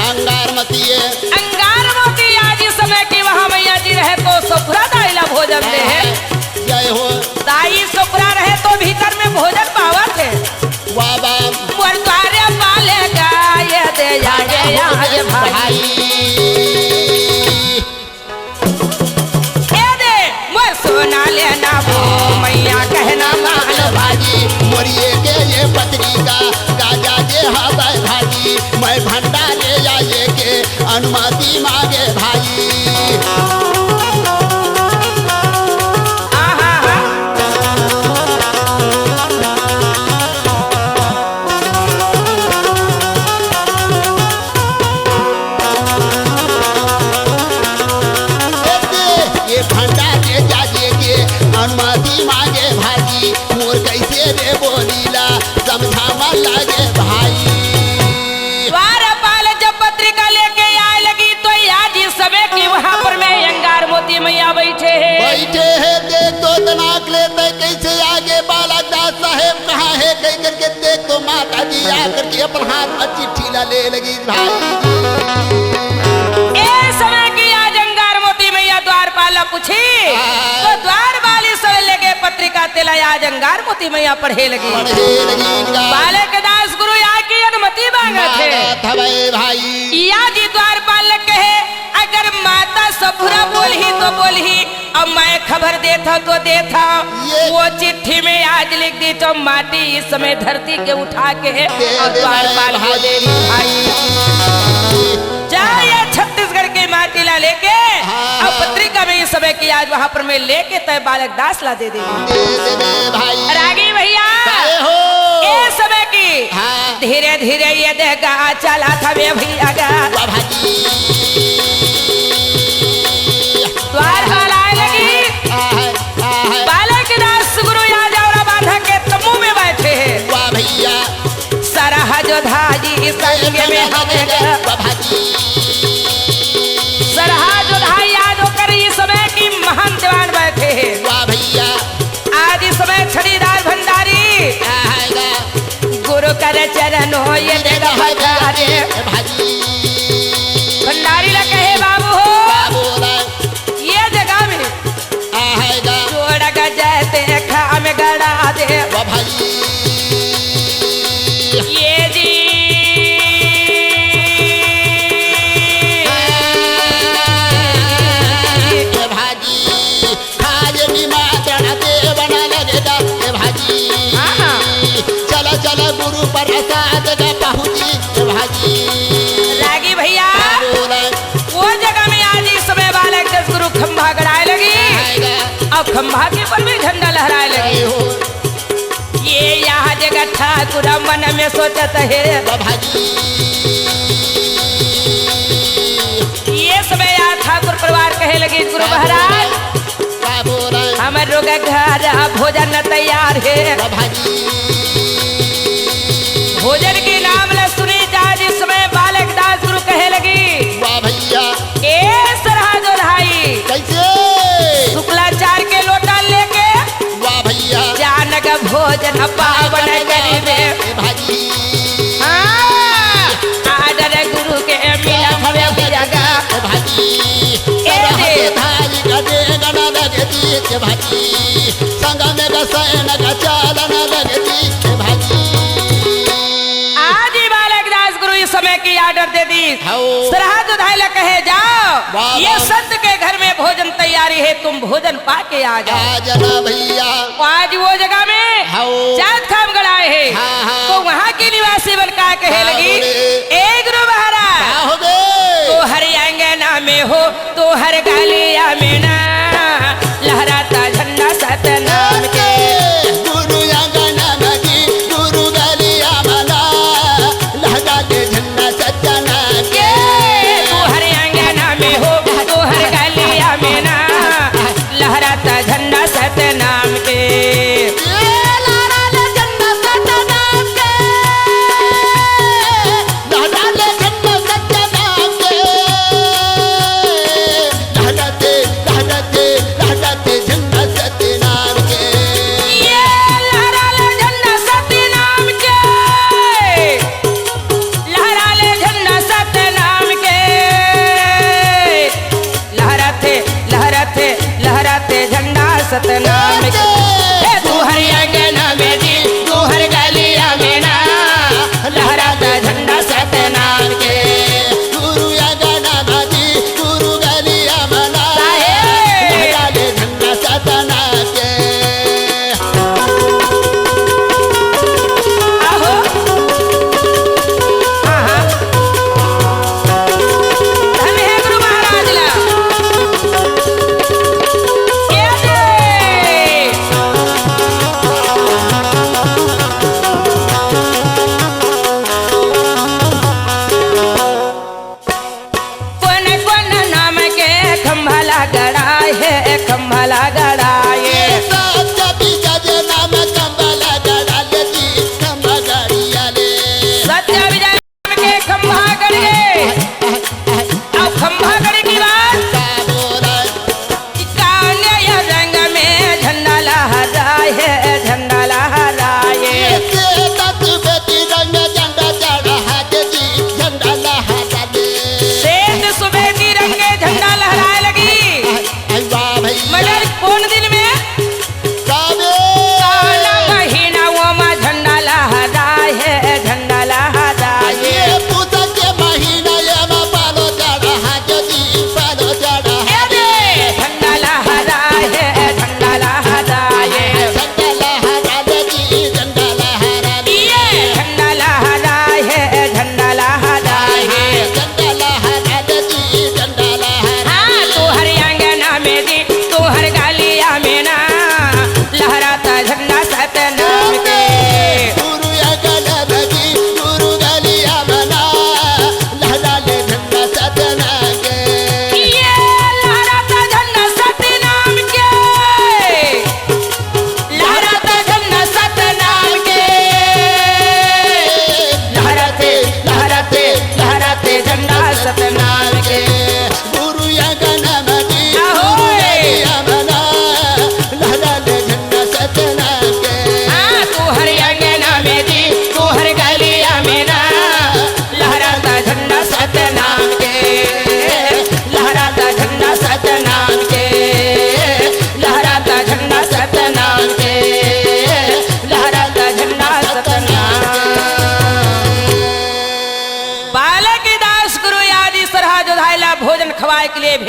अंगारमती है। अंगारमती आज इस समय की वहाँ मैया जी रहे तो ससुरा दाई ला भोजन दे हे। हाँ, जय हो। दाई ससुरा रहे तो भीतर में भोजन पावत हे। वाह, वाह। मोर द्वारपाल गाय दे आगे आज भाई। ए दे, मोर सोना लेना वो मैया कहना मान भाई। मोरिये के ये पत्रिका, गाजा जे हवे भाई। मैं भंडारे आए के अनुमति मांगे भाई। आहा हा। ये भंडारे जाए के अनुमति मांगे भाई, मोर कैसे रे बोलीला समझा मन लागे भाई। द्वारपाल जब पत्रिका लेके आए लगी तो आज इस समय की वहाँ पर में अंगार मोती मैया बैठे हे। बैठे हे, देख तो तनाक लेते कैसे आगे बालक दास साहेब कहाँ हे कहि करके देख तो माता जी आ करके अपन हाथ में चिट्ठी ला ले लगी भाई। ए समय की आज अंगार मोती मैया द्वारपाल ला पूछी, हाँ। तो द्वारपाल इस समय लेके पत्रिका तेला आज अंगार मोती मैया पढ़े लगी। पढ़े लगी इनका। बालक दास गुरु या की अनुमति मांगत हे। मांगत हवे भाई। या जी द्वारपाल ला कहे, अगर माता ससुरा बोलही तो बोलही, अब मैं खबर देथव तो देथव। ये वो चिट्ठी में आज लिख दी तो माटी इस समय धरती के उठा के दे और दे द्वारपाल को भाई। दे दी भाई। जय छत्तीसगढ़ के माटी ला लेके, हाँ, अउ हाँ। पत्रिका में इस समय की आज वहाँ पर मैं लेके तय बालक दास ला दे देंगे। दे देबे भाई। रागी भैया, काहे हो? ए समय की हाँ। धीरे धीरे ये देह गा चला था वे भैया गा। वाह भाई। द्वार वाला आए लगी। आहा, आहा। बालक दास गुरु यादव बांधा के तंबू में बैठे हैं। वाह भैया। सरहा जोधाई संग में हवे गा। वाह भाई। सरहा जोधाई आज ओकर इस समय की महान दीवान बैठे हैं। वाह भैया। आज इस समय छड़ीदार भंडारी आहा। गुरु कर चरणों ये देख भंडारी। ए भाई। भंडारी ला कहे बाबू हो। बाबू ला। ये जगह में आहा। जोड़ गजय ते खाम गड़ा दे। वाह भाई। ये जी। ए भाई। आज निमंत्रण देवन लगे गा, ए भाजी। हाँ, हाँ। चल, चल, गुरु प्रसाद गा पहुँची, ए भाजी। रागी भैया, का बोला? वो जगह में आज इस समय बालक दास गुरु खंभा गड़ाए लगी। आएगा। अउ खंभा के ऊपर भी झंडा लहराए लगी। जय हो। ये यहाँ जगह ठाकुर मन में सोचत हे। वाह भाई। ये समय यहाँ ठाकुर परिवार कहे लगी, गुरु महाराज, का बोला? हमर लोग घर भोजन तैयार हे। वाह भाई। भोजन के नाम ला सुनी जा, जिस समय बालक दास गुरु कहे लगी। वाह भैया। ए सरहा जोधाई। कैसे? शुक्लाचार के लोटा लेके वाह भैया। जानक भोजन पावन करिबे। ए भाजी। हाँ, आदर गुरु के मिला भवे भैया गा। ए भाजी। ए सरहा दे। जोधाई का देंगन लगती, ए भाजी। संग में गा सैन गा चालन लगती, ए भाजी। आज ही बालक दास गुरु इस समय की आर्डर दे दी। हाओ। सरहा जोधाई ला कहे, "जाओ, वाह, ये वाह। संत के घर में भोजन तैयारी है, तुम भोजन पा के आ जाओ।" आ जाना भैया। आज वो जगह में हाओ। जात खाम गड़ाए है। हाँ, हाँ। तो वहाँ की निवासी बन का कहे का लगी, बोले? "ए गुरु महाराज, का हो गए? तोहर अंगना में हो, तोहर गलिया में ना, लहराता झंडा सतनाम के।" गुरु अंगना में जी, गुरु गलिया में ना, लहरा के झंडा सतनाम के। तोहर अंगना में हो, तोहर गलिया में ना, लहराता झंडा सतनाम के। ए लहरा ले झंडा सतनाम के। लहरा ले झंडा सतनाम के। लहराते, लहराते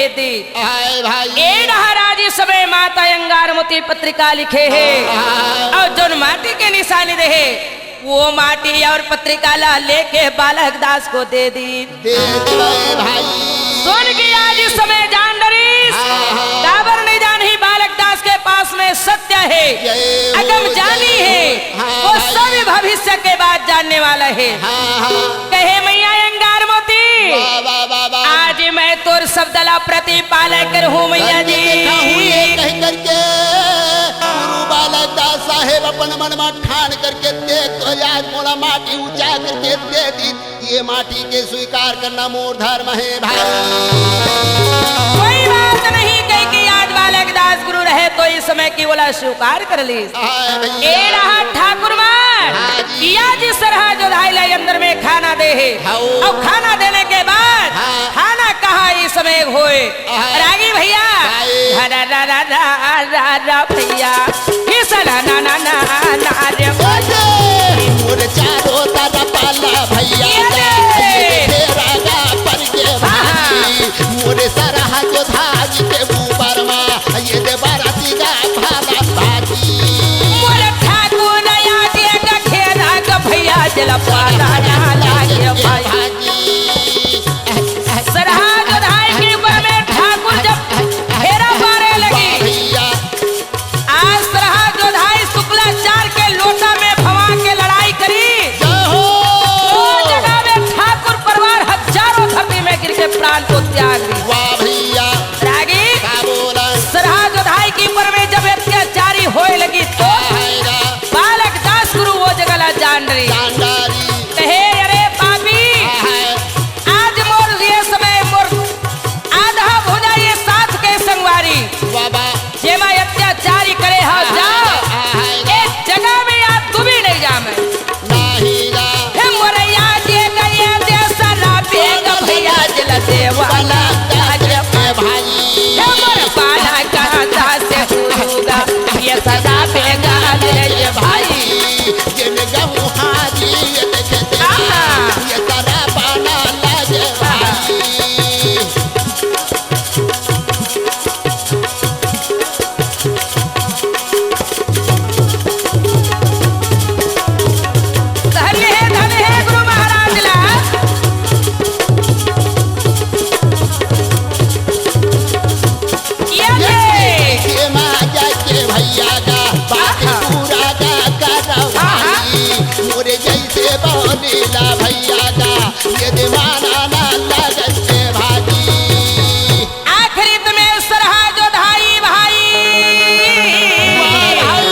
दी। हाय भाई। ए डहर आज इस समय माता अंगारमती पत्रिका लिखे हे। हाय। अउ जउन माटी के निशानी दे हे, वो माटी अउ पत्रिका ला लेके बालक दास को दे दी। दे दे भाई। सुन के आज इस समय जान डरिस। हाँ, हाँ। काबर नहीं जान ही बालक दास के पास में सत्य हे। जय हो, अगर जानी जय हे, हो। हाँ, वो भाई। सभी भविष्य के बात जानने वाला हे। हाँ, हाँ। कहे मैया अंगारमती, वाह, वाह, वाह, वाह। आज मैं तोर शब्द ला प्रतिपालन करहूँ मैया जी। देखा हूँ ये कह करके गुरु बालक दास साहेब अपन मन में ठान करके देख तो आज मोला माटी ऊंचा करके दे दी। ये माटी के स्वीकार करना मोर धर्म हे भाई। कोई बात नहीं, कह के आज बालक दास गुरु रहे तो इस समय की ओला स्वीकार कर लीस। हाँ भैया। ए रहा ठाकुर मन, हाँ जी। किया जी सरहा जोधाई ला अंदर में खाना दे हे। हाँ। अउ खाना देने के बाद हाँ। खाना कहाँ इस समय होए? हाँ। रागी भैया। भाई। रा रा रा रा रा रा भैया। किस ना ना ना ना ना रे। ओए, मोर चारों तरफ पाला भैया। ये दे। ये तेरा गा पर के हाँ, हाँ। भाई। मोर सरहा जोधाई के ऊपर मा ये दे बाराती का भाला भागी। मोर ठाकुर आया जे गखेरा ग भैया जल पाला ना लागे भाई। सरहा जोधाई के ऊपर में ठाकुर जब फेरा मारे लगी। भैया। आज सरहा जोधाई शुक्लाचार के लोटा में भवा के लड़ाई करी। जय हो। वो जगह में ठाकुर परिवार हजारों धरती में गिर के प्राण को त्याग दी। वाह भैया। रागी, का बोला? सरहा जोधाई के ऊपर में जब अत्याचारी होए लगी तो हाय रा। बालक दास गुरु वो जगह ला जान रही। जान डारी। कहे, "अरे पापी, हाय। आज मोर ये समय मोर आधा भुजा ये साथ के संगवारी।" वाह, वाह। जेमा अत्याचारी करे हव जा, आहा, आहा। एक जगह में आज दुबी नहीं जामे। नहीं जा। हे मोरैया जे गए दे सरापे ग भैया जल देवाला काज भाई। हे मोर पाना का दास गुरुगा, ये सरापे गा दे ये भाई। जिन गहूँ हारी ये देखे दे, आहा। ये सरापाना लागे भाई। धन्य हे, धन्य हे गुरु महाराज ला। ये ये दे। ये माँ जाके भैया का बात आहा। पूरा का करवाई। आहा। मोरे जैसे बनेला भैया का ये दीवाना ना लगन से भागी। आखिरी में सरहा जोधाई भाई। वाह भाई।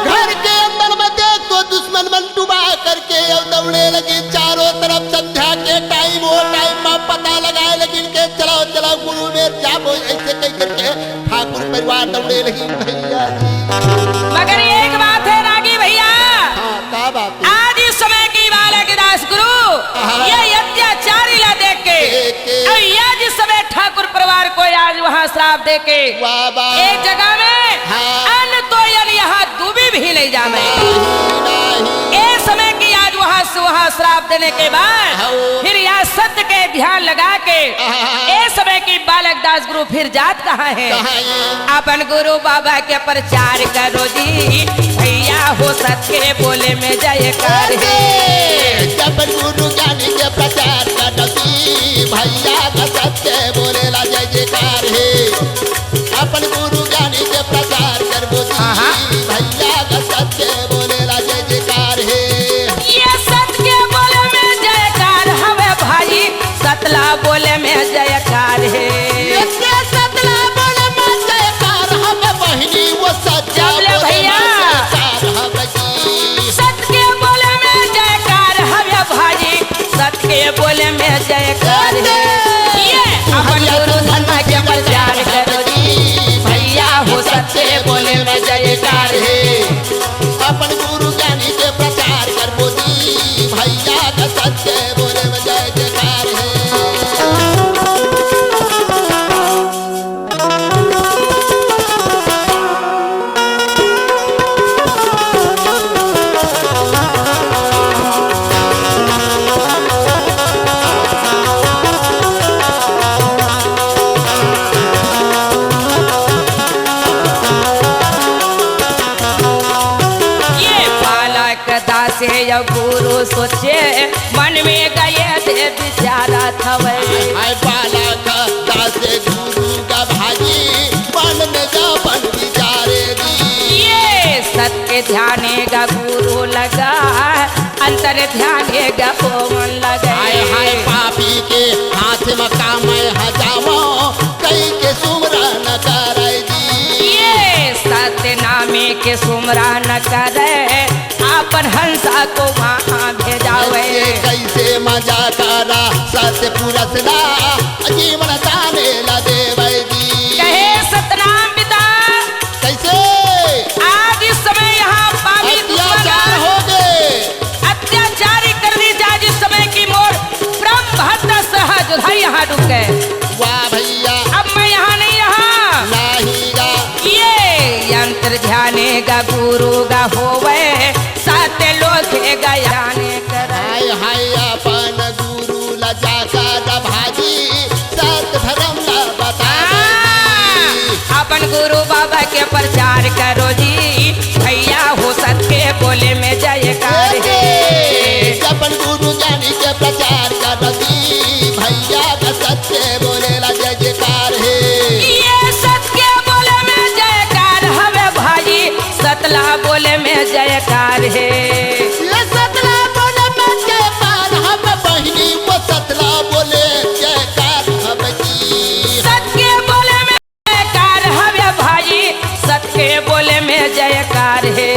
घर के अंदर में देख तो दुश्मन मन डुबा करके अउ दौड़े लगी चारों तरफ। संध्या के टाइम, वो टाइम में पता लगाए लगी के चलो, चलो गुरु में जाबो, ऐसे कह करके ठाकुर परिवार दौड़े लगी भैया जी। मगर एक बात हे रागी भैया, हाँ, का बात हे? आज इस समय की बालक दास गुरु, हाँ। ये अत्याचारी ला देख के, देख के। अउ ये जिस समय ठाकुर परिवार को आज वहाँ श्राप दे के, वाह, वाह। एक जगह में हाँ। अन्न तो अन्न यहाँ दुबी भी नहीं जामे। नहीं, नहीं। ए समय की आज वहाँ से वहाँ श्राप देने के बाद हाँ। फिर यह सत्य के ध्यान लगा के हाँ। ए समय की बालक दास गुरु फिर जात कहाँ हे? कहाँ हे? अपन गुरु बाबा के प्रचार करो जी, भैया हो सत्य बोले में जयकार हे। जब गुरु ज्ञानी के प्रचार करो जी, भैया हो सत्य बोले ला जय जयकार हे। अपन गुरु ज्ञानी के प्रचार करबो जी, हाँ, हाँ। भैया हो सत्य बोले ला जय जयकार हे। ये सत्य बोले में जयकार हवे भाई, सतला बोले में जयकार हे। ये सतला बोले में जयकार हवे बहिनी, वो सत्य जब ले बोले में भैया। जयकार हवे जी। सत्य बोले में जयकार हवे भाई, सत्य बोले में जयकार हे। ये अपन गुरु धर्म के प्रचार करो जी, भैया हो सत्य बोले में जयकार हे। अपन गुरु ज्ञानी के प्रचार करबो जी, भैया का सत्य बोले में जय जयकार हे। से अउ गुरु सोचे, मन में गा ये दे बिचारत हवय। हाय बालक दास गुरु गा भाई, मन में गा अपन बिचारे जी। ये सत के ध्याने गा गुरु लगा, अंतर ध्याने गा होवन लगे। हाय हाय पापी के हाथ म का मैं ह जावं, कई के सुमरन करय जी। ये सत नामे के सुमरन करय, अपन हंसा को वहाँ भेजावे। कैसे मजा करा सत पुरस ला, जीवन दाने ला देवे जी। कहे सतनाम पिता। कैसे? आज इस समय यहाँ पापी दुश्मन अत्याचार हो गए। अत्याचारी कर दी जा जिस समय की मोर परम भक्त सहज उधाई यहाँ डूब गए। वाह भैया। अब मैं यहाँ नहीं रहा। नहीं गा। ये यंत्र ध्याने गा गुरु गा होवे, सात लोके गा याने करे। हाय हाय अपन गुरु ला जाकर भाजी, सत धर्म ला बतावे जी। अपन गुरु बाबा के प्रचार करो जी, भैया हो सत के बोले में जयकार हे। अपन गुरु ज्ञानी के प्रचार करो जी, भैया का सत के बोले ला जय जयकार हे। ये सत के बोले में जयकार हवे भाई, सतला बोले में जयकार हे। ये सतला बोले में जयकार हवे बहिनी, वो सतला बोले जयकार हवे जी। सत के बोले में जयकार हवे भाई, सत के बोले में जयकार हे।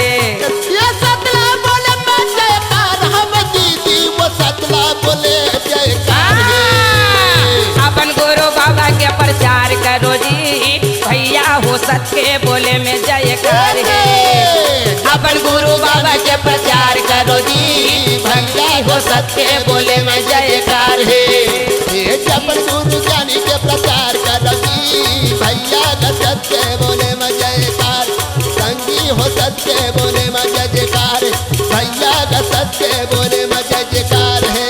ये सतला बोले में जयकार हवे दीदी, वो सतला बोले जयकार हे। हाँ, अपन गुरु बाबा के प्रचार करो जी, भैया हो सत के बोले में जयकार हे। अपन गुरु बाबा के प्रचार करो जी, भैया हो सत के बोले में जयकार हे। हे अपन गुरु ज्ञानी के प्रचार करो जी, भैया का सत के बोले में जयकार। संगी हो सत के बोले में जय जयकार, भैया का सत के बोले में जय जयकार हे।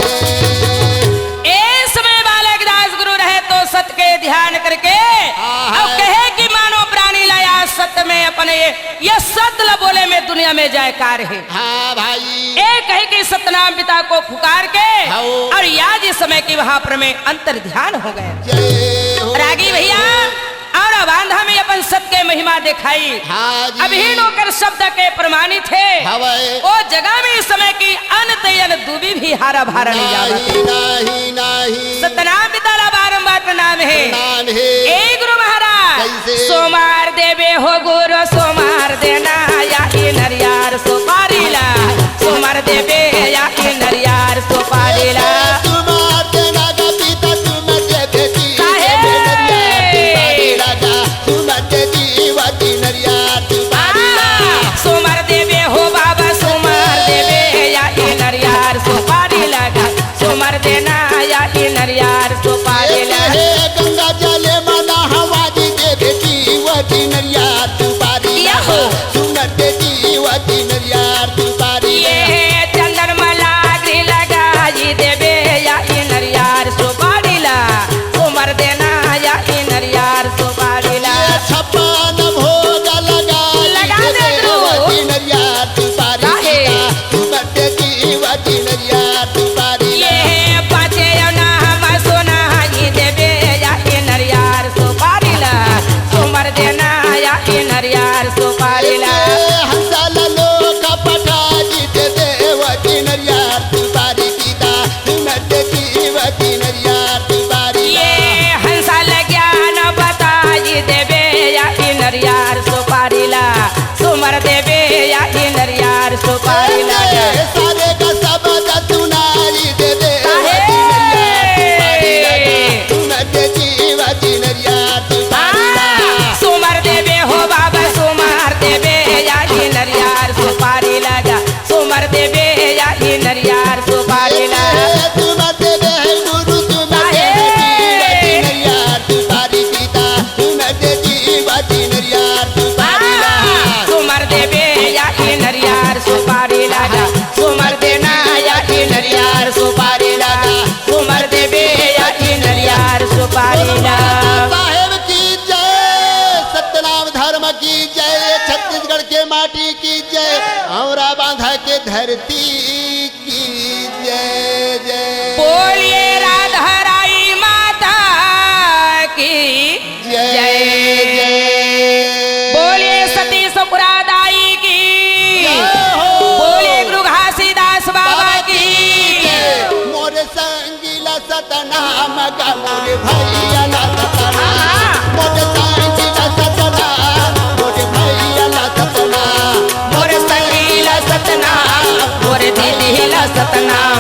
ए समय बालक दास गुरु रहे तो सत के ध्यान करके आहा। अब कहे कि मानो प्राणी लाया सत में अपने, ये सत ल बोले में दुनिया में जयकार हे। हाँ भाई। ए कहे कि सतनाम पिता को पुकार के हाओ। और या जिस समय की वहां पर में अंतर ध्यान हो गए। जय हो, रागी जय भैया, हो। और बांधा में अपन सत के महिमा दिखाई। हाँ जी। अभी नौकर शब्द के प्रमाणित हे। हवय। ओ जगह में इस समय की अन तयन दूबी भी हारा भारा नहीं जावत। नहीं, नहीं, नहीं। सतनाम पिता ला बारंबार प्रणाम हे। प्रणाम हे। ए गुरु महाराज। कैसे? सोमार देबे हो गुरु, सोमार देना, या ई नरियार सुपारी ला। सोमार देबे, या ई नरियार सुपारी ला। सोमार देना गा पिता, सोमार देबे जी, काहे? देबे नरियार सुपारी ला गा। सोमार दे जीवा जी नरियार सुपारी ला। आ, सोमार देबे हो बाबा, सोमार देबे, या ई नरियार सुपारी ला गा। सोमार देना, या ई नरियार सुपारी ला। हे गंगा जले मना हवा जी देबे जीवा जी नरियार सुपारी ला। या हो। सोमार दे जीवा जी नरियार सुपारी ला। ये चंदन मला अग्नि लगाई देबे, या ई नरियार सुपारी ला। सोमार देना, या ई नरियार सुपारी ला। ये छप्पन भोग लगा लगा दे दे दो। वती नरियार सुपारी काहे? ला। सोमार दे जीवा जी नरियार सुपारी ला। ये पाँचे अना हम सोना ही देबे, या ई नरियार सुपारी ला। सोमार देना, या ई नरियार सुपारी ला। ये हंसा ला लोक पठारी देबे वती नरियार सुपारी ला। सोमार दे जीवा जी नरियार सुपारी ला। ये हंसा ल ज्ञान बताई देबे, या ई नरियार सुपारी ला। सोमार देबे, या ई नरियार सुपारी ला। ए, सारे का सबद सुनाई देबे, काहे? वती नरियार सुपारी ला। सोमार दे जीवा जी नरियार सुपारी ला। हाँ, सोमार देबे हो बाबा, सोमार देबे, या ई नरियार सुपारी ला गा। सोमार देबे, या ई नरियार सुपारी ला। सोमार देबे हे गुरु, सोमार देबे हे जीवा जी नरियार सुपारी पिता, सोमार दे जीवा जी नरियार सुपारी ला। सोमार देबे, या ई नरियार सुपारी ला गा। सोमार देना, या ई नरियार सुपारी ला गा। सोमार देबे, या ई नरियार सुपारी ला। साहेब की जय, सतनाम धर्म की जय, छत्तीसगढ़ के माटी की जय, औरा बांधा के धर धरती की जय जय। बोलिए राधा राई माता की जय जय। जय। बोलिए सती सपुरा दाई की। जय हो। बोलिए गुरु घासीदास बाबा बाबा की। की जय। मोर संगीला सतनाम गा मोर भैया ला सतनाम। हाँ। मोर संगीला सतनाम, मोर भैया ला सतनाम। मोर संगीला सतनाम, मोर दीदी ला सतनाम।